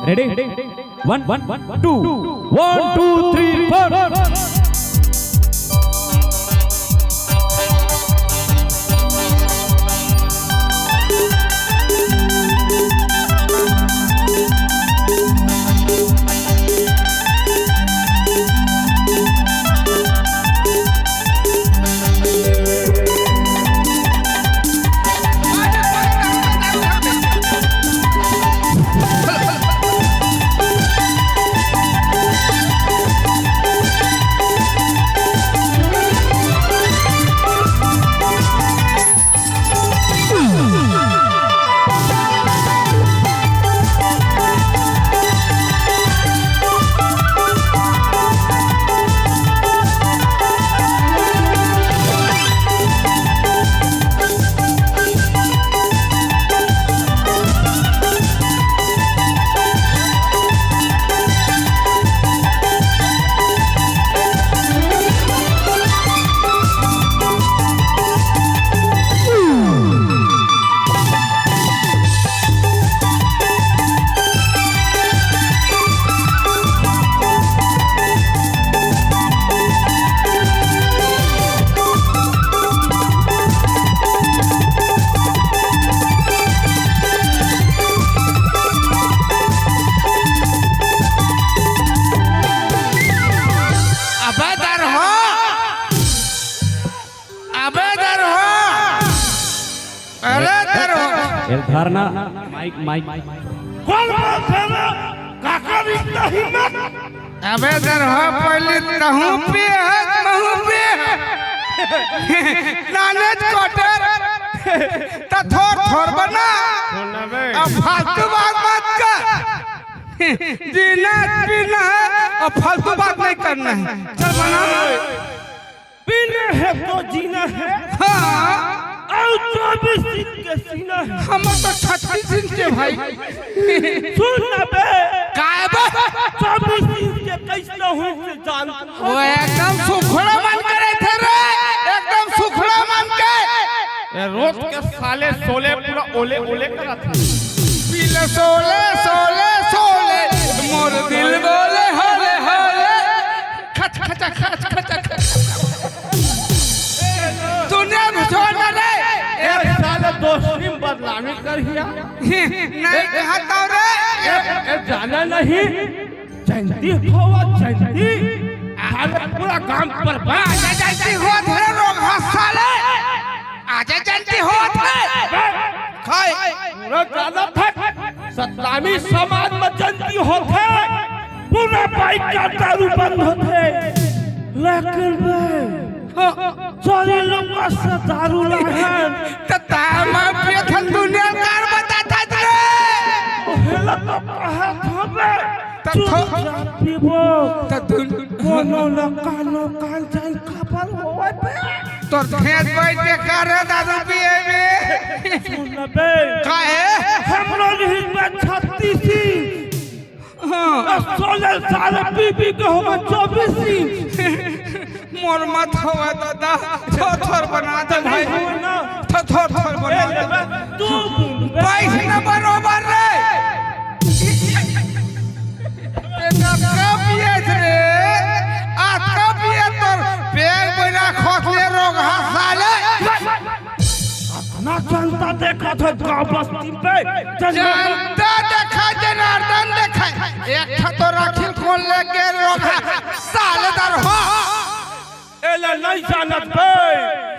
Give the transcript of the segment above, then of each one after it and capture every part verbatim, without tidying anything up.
Ready? One, one, one, two. One, two, three, four. अबे दर हो, अबे दर हो, अरे दर हो। ए, धरना, माइक, माइक। कौन बोलथे रे? काकर इतना हिम्मत? अबे दर हो, पहले तहूँ पिए है, महूँ पिए है। नाने क्वार्टर, त थोर थोर बना। सुन बे। अब फालतू बात मत कर। जीना पीना है, अब फालतू बात नहीं करना है। चल बना। पीना है तो जीना है। हाँ। अउ चौबीस इंच के सीना है। हमर तो छत्तीस इंच के भाई। सुन ना बे। काय बे? चौबीस इंच के कैसना हो से जान। वो एकदम सुखड़ा मन करे थे रे, एकदम सुखड़ा मन के। ए, रोज के साले सोले पूरा ओले ओले करत हे। पीले सोले, सोले, सोले, मोर दिल बोले होले, होले। खच, खच, खच, खच, खच। दुनिया में छोड़ ना रे। ए, साले दोस्ती में बदनामी कर हिया। नहीं कहता रे। ए, ए, जाना नहीं। जयंती होवत जयंती। अरे पूरा गांव पर बा। आजा जयंती होत हे रोगहा साले। आजा जयंती होत हे। खाए। पूरा जानत हे। सतनामी समाज में जयंती होत हे। पूरा बाइक का दारू बंद होत हे। लेकिन बे, हाँ। चोरी लोग से दारू लाहन। त तामा पियत हन दुनिया कार बताता रे। हेला तो कहत हबे। त थो- चुपचाप पीबो। त तू कोनो न कानो कान जान खबर होवे बे। तोर खेत बैठ के करे दारू पिए बे। सुन बे। काहे? हमरो रही बे छत्तीस ही। हाँ। सोले साले पी पी के होगा चौबीस ही। मोर मत होवे दादा, थोर थोर बना दे भाई। नहीं होवे ना। थो-, थोर थोर बना दे। ए, तू बूंद बे। पैस न बरोबर रे। ए, कब पिए रे? आज कब पिए तोर पेट बिना खोसले रोगहा साले? ना जनता देखत हे गाँव बस्ती पे, जन- जनता देखा, जनार्दन देखा। एक ठा तो राखिल कौन ले गेल रोगहा साले दर हो। एला नहीं जानत बे।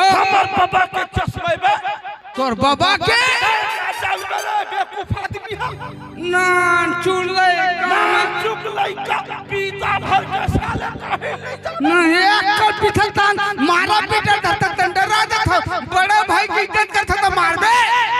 हाँ। हमर बाबा के चश्मा बे। तोर बाबा के? ना जानबे रे, बेवकूफ आदमी है। ना चुड़लई का। ना चुड़लई का। पीता भर के साले काहे नहीं जानत? नहीं, एक कर पीछे तान, मारा पीटा धरता तन डरा देत हो। बड़े भाई की इज्जत करत हो तो मारबे।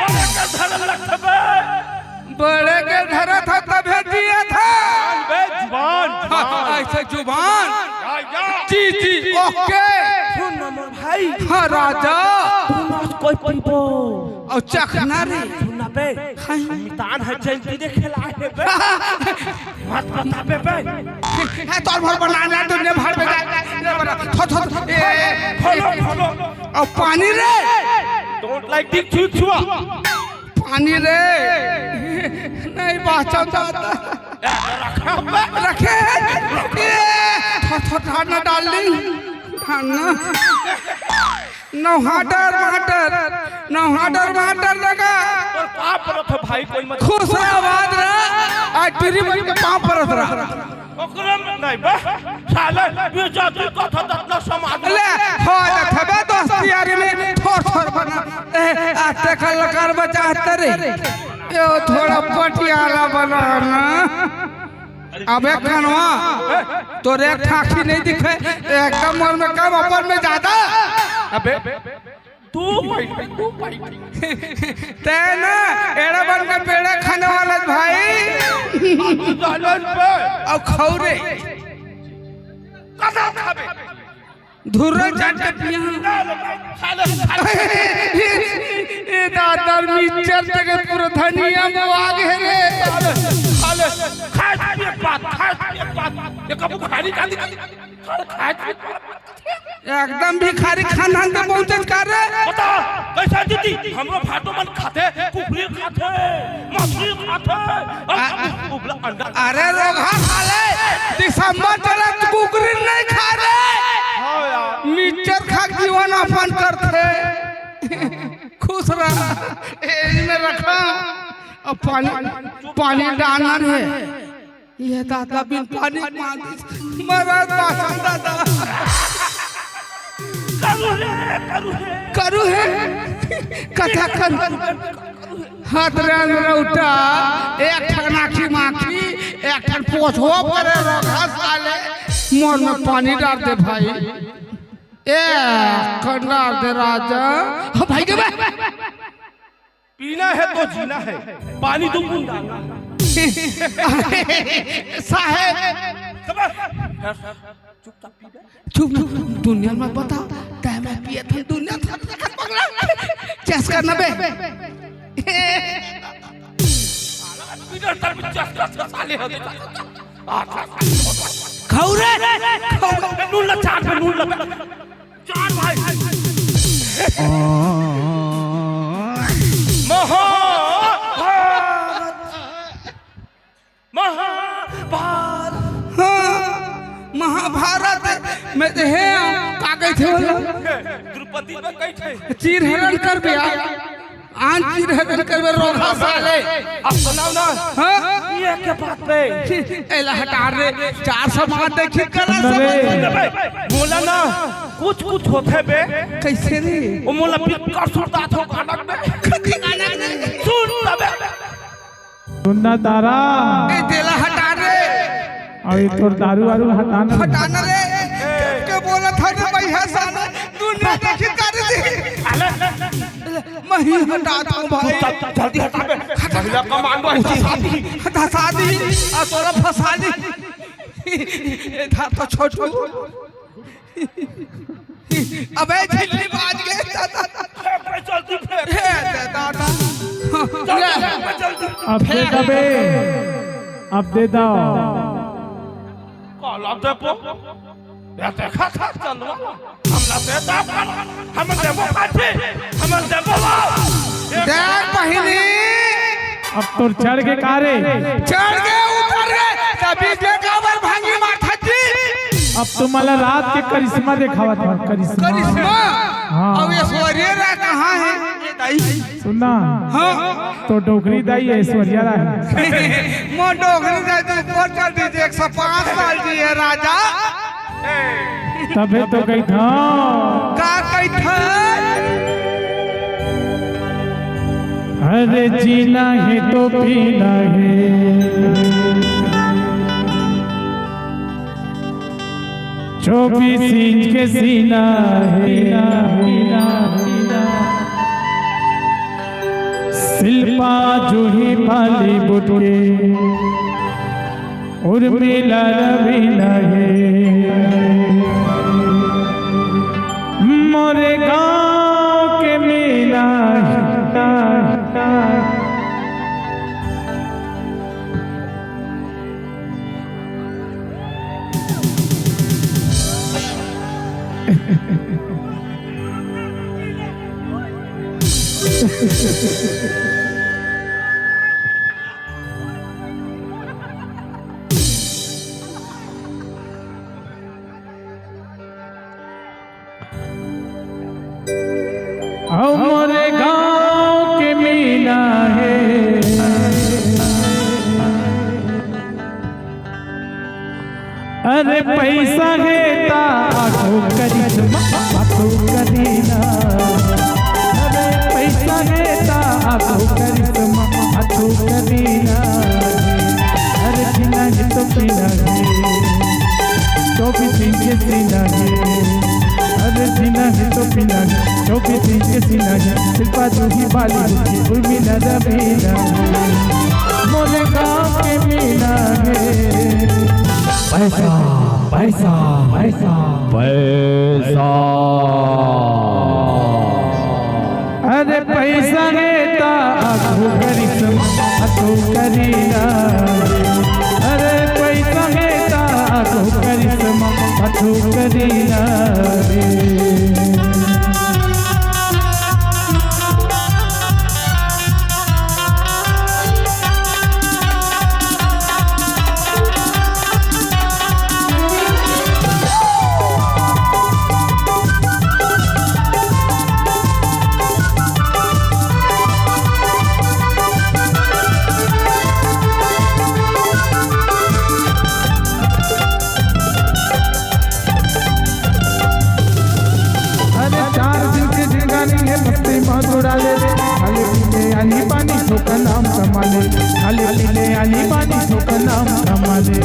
बड़े के धरन लगत बे। बड़े के धरत हो तभे जियत हो। बे जुबान, हाँ, जुबान। ऐसे जुबान। या, या। जी, जी, ओके। सुन ना मोर भाई। हाँ, राजा। तू ना कोई पीबो। अउ चखना रे। सुन ना बे। हाँ। मितान है जयंती देखे ला हे बे। मत बता बे बे। है तोर भर बनाना दुनिया भर में जाए। ये बना। थो, थो, थो। ए, ए, follow, follow। अउ पानी रे। Don't like this छुआ छुआ। पानी रे। नहीं बाँचत दादा। रखे। ए, थोर, थोर ढारना darling, ढारना। No harder matter, no harder matter लगा। तोर पाँव परत हे भाई, कोई मत। खुश रह, आबाद रह, आज टूरी बन के पाँव परत रह। ओकरे में नहीं बे, साले, बेइज्जती करत हे, इतना समाज में। ले, हो जात हे बे दोस्ती यारी में, थोर, थोर बना। ए, आज ते कल कर बचा हत्ते रे। ए, थोड़ा पटियाला बना ना। अबे कनवा, तोर एक ठाखी नहीं दिखे, एकदम मोर में कम, अपन में ज्यादा। अबे, तू बैठ, तू बैठ। ते ना, एड़ा बन के पेड़े खाने वाला भाई। तू जालन पे। अब खाऊ रे। कसा खाबे? धुर्रा चाट के पिया। साले, साले। ए दादा, मिक्सचर तक पूरा धनिया में आग है रे। साले, साले, खाए पिए बात, खाए पिए बात। ये कब खानी खानी खाए, खाए पिए बात। एकदम भिखारी खानदान के पहुंचे का रे। बता, कैसा जीती? हमरो भाटो मन खाथे, कुकरी खाथे, मछली खाथे, और आ- उबला अंडा। अरे रोगहा साले, दिसंबर चलत कुकरी नहीं खा रे। हाँ यार। मिक्सचर खा के जीवन अपन करथे। खुश रह। ए, इनमें रखा। अब पानी, पानी डालना रे। ये दादा बिन पानी मांगिस, मरत बासन दादा। करू हे, करू हे। करू हे, कथा करू। हाथ रे अंदर उठा, एक ठन आँखी माखी, एक ठन पोछो करे रोगहा साले, मोर में पानी डार दे भाई। ए, ठन डार दे राजा। हाँ भाई गे बे। पीना है तो जीना है, पानी दो बूंद डालना। साहेब। चुपचाप पी बे। चुप, चुप, दुनिया में बता, तै मैं पिए था, दुनिया था, था, पगला। चेस करना बे। पीटर तर में चेस कर, चेस साले हो गए। आ, चेस। खाऊ रे, खाऊ। नून ला चाट में, नून ला। चार भाई। महाभारत। महाभारत। हाँ, महाभारत में तो है, का कहिथे ओला? द्रौपदी में कहिथे। चीर हरण कर दिया। आन चीर हरण कर बे रोगहा साले। अब सुनाओ ना। हाँ? ये क्या बात है? एला हटा रे, चार सौ मार दे, खिर करा सब। अरे। बोला ना, कुछ कुछ होथे बे। कैसे रे? वो मोला पिक्कर सुरता थो गाना बे। कथी गाना रे? सुन तबे। सुनना तारा। ए, तेला हटा रे। अउ ये तोर दारू वारू हटाना। हटाना रे। के बोला था ना भैया साला, दुनिया देखी कर दी। मही हटा दो भाई। जल्दी हटा बे। महिला कमांडो है, धसा दी। धसा दी। आ तोरा फंसा दी। ए, धर तो छोटू। अबे झिल्ली बाज गए दादा। फेंक बे, जल्दी फेंक। हे दादा। जल्दी ले। फेंक बे, जल्दी। अब दे दबे, अब दे दो। काला देबो। या देखा था चलवा। हमला दे दो, हम देबो पाछे, हम देबो। देख बहिनी। अब तोर चढ़ के का रे? चढ़ के उतर रे, तभी बेटा बर भांगी माथा जी। अब तो मला रात के करिश्मा देखावत हव, करिश्मा। करिश्मा? हाँ। अब ऐश्वर्या राय कहाँ है? ये दाई। सुनना। हाँ। तो डोकरी दाई ऐश्वर्या राय। मोर डोकरी दाई तो ऊपर चढ़ दीजिए, एक सौ पाँच साल जी है राजा। तभे तो कहिथंव। का कहिथंव? अरे जीना हे तो पीना हे, चौबीस इंच के सीना हे। शिल्पा जूही बॉलीवुड के उर्मिला रवीना हे, मोरे गाँव के मीना हे। अरे पैसा हे ता आगू करिश्मा, आगू करीना। अरे पैसा हे ता आगू करिश्मा, आगू करीना। अरे जीना हे तो पीना हे, चौबीस इंच के सीना हे। अरे जीना हे तो पीना हे, चौबीस इंच के सीना हे। शिल्पा जूही Bollywood के उर्मिला रवीना हे, मोरे गाँव के मीना हे। पैसा, पैसा, पैसा, पैसा। अरे पैसा हे ता आगू करिश्मा, आगू करीना। अरे पैसा हे ता आगू करिश्मा, आगू करीना। अरे चार दिन के जिंदगानी हे, मस्ती में उड़ा ले। खाले पीले आनी बानी, सो का नाम कमा ले। खाले पीले आनी बानी, सो का नाम कमा ले।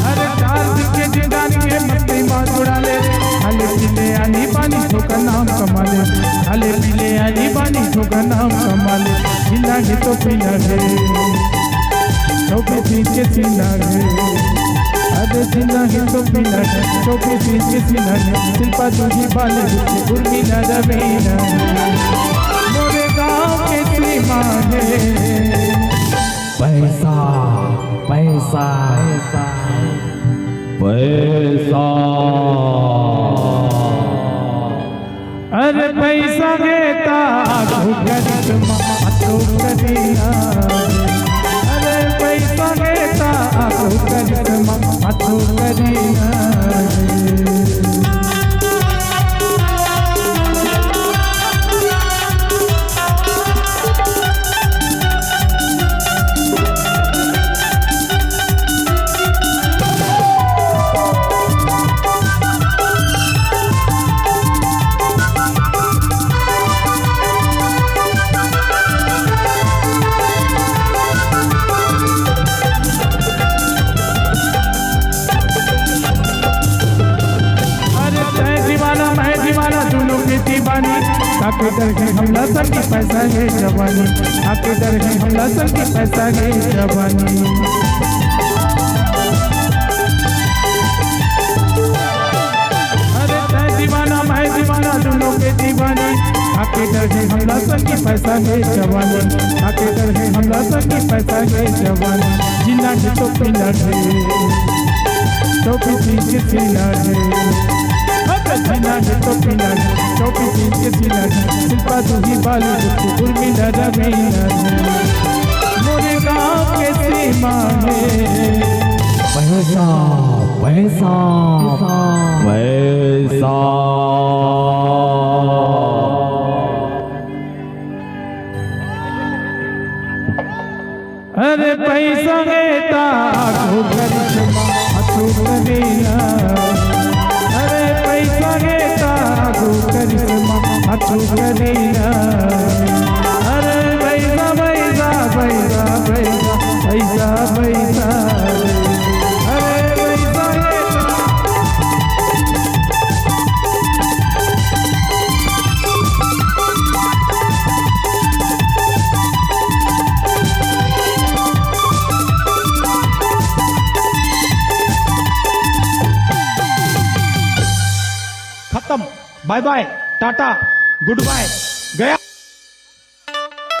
अरे चार दिन के जिंदगानी हे, मस्ती में उड़ा ले। खाले पीले आनी बानी, सो का नाम कमा ले। खाले पीले आनी बानी, सो का नाम कमा ले। जीना हे तो पीना हे, चौबीस इंच के सीना हे। अरे जीना हे तो पीना हे, चौबीस इंच के सीना हे। शिल्पा जूही Bollywood के उर्मिला रवीना हे, मोरे गाँव के सीमा हे। पैसा, पैसा, पैसा। अरे पैसा हे ता आगू करिश्मा, आगू करीना। अरे पैसा हे ता आगू करिश्मा, आगू करीना। अरे तैं दीवाना, मैं दीवाना, दूनों के दीवानी। काके डरही हमला संगी, पैसा हे जवानी। काके डरही हमला संगी, पैसा हे जवानी। अरे तैं दीवाना, मैं दीवाना, दूनों के दीवानी। काके डरही हमला संगी, पैसा हे जवानी। काके डरही हमला संगी, पैसा हे जवानी। जीना हे तो पीना हे, चौबीस इंच के सीना हे। अरे जीना हे तो पीना हे, चौबीस इंच के सीना हे। शिल्पा जूही Bollywood के उर्मिला रवीना हे, मोरे गाँव के सीमा हे। पैसा, पैसा, पैसा। अरे पैसा हे ता आगू करिश्मा, आगू करीना। अरे पैसा हे ता आगू करिश्मा, आगू करीना। अरे पैसा, पैसा, पैसा, पैसा, पैसा, पैसा। अरे पैसा हे ता खत्म। बाय बाय, टाटा, गुड बाय।